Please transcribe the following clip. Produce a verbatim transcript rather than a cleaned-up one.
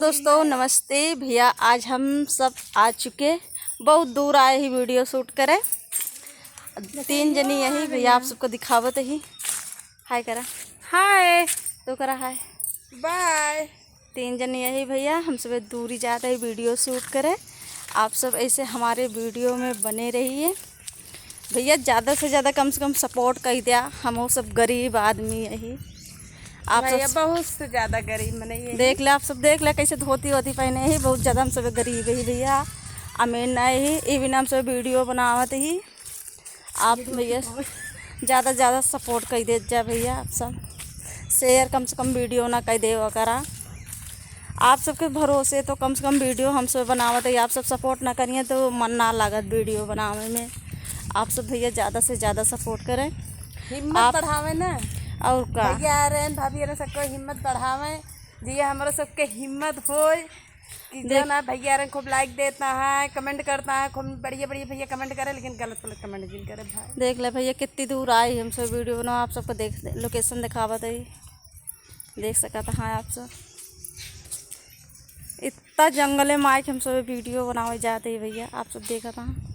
दोस्तों नमस्ते। भैया आज हम सब आ चुके, बहुत दूर आए ही video shoot करे। तीन जनी यही भैया आप सबको दिखावत ही। Hi करा। Hi। तो करा hi। Bye। तीन जनी यही भैया हम सब दूरी जाते ही video shoot करे। आप सब ऐसे हमारे video में बने रहिए। भैया ज़्यादा से ज़्यादा कम से कम support कर दिया, हम सब गरीब आदमी यही। आप भैया सब बहुत से ज़्यादा गरीब मने यही। देख ले, आप सब देख ले कैसे धोती वोती पहने ही, बहुत ज़्यादा हम सब गरीब ही भैया, अमीर ना ही। ये बिना हम सब video बनावत ही। आप भैया ज़्यादा ज़्यादा support कर देत जा भैया, आप सब share कम से कम video ना कर देवा करा। आप सबके भरोसे तो कम से कम video हम सब बनावत है, आप सब support ना करिए तो मन ना लागत video बनावे में। आप सब भैया ज़्यादा से ज़्यादा support करें, हिम्मत आप बढ़ावे ना। और का? भैया आ रहे हैं, भाभी आ रहे हैं, सबको हिम्मत बढ़ावे, जिया हमरो सबके हिम्मत होए कि देख। जो ना भैया रंग खूब like देता है, comment करता है, खूब बढ़िया बढ़िया भैया comment करे, लेकिन गलत गलत comment जिन करे भाई। देख ले भैया कितनी दूर आए हम सब video बनाओ, आप सबको देख location दिखावत है, देख सकत हैं आप सब। इतना जंगले में आए के हम सब video बनावे जाते हैं भैया, आप सब देखत हैं।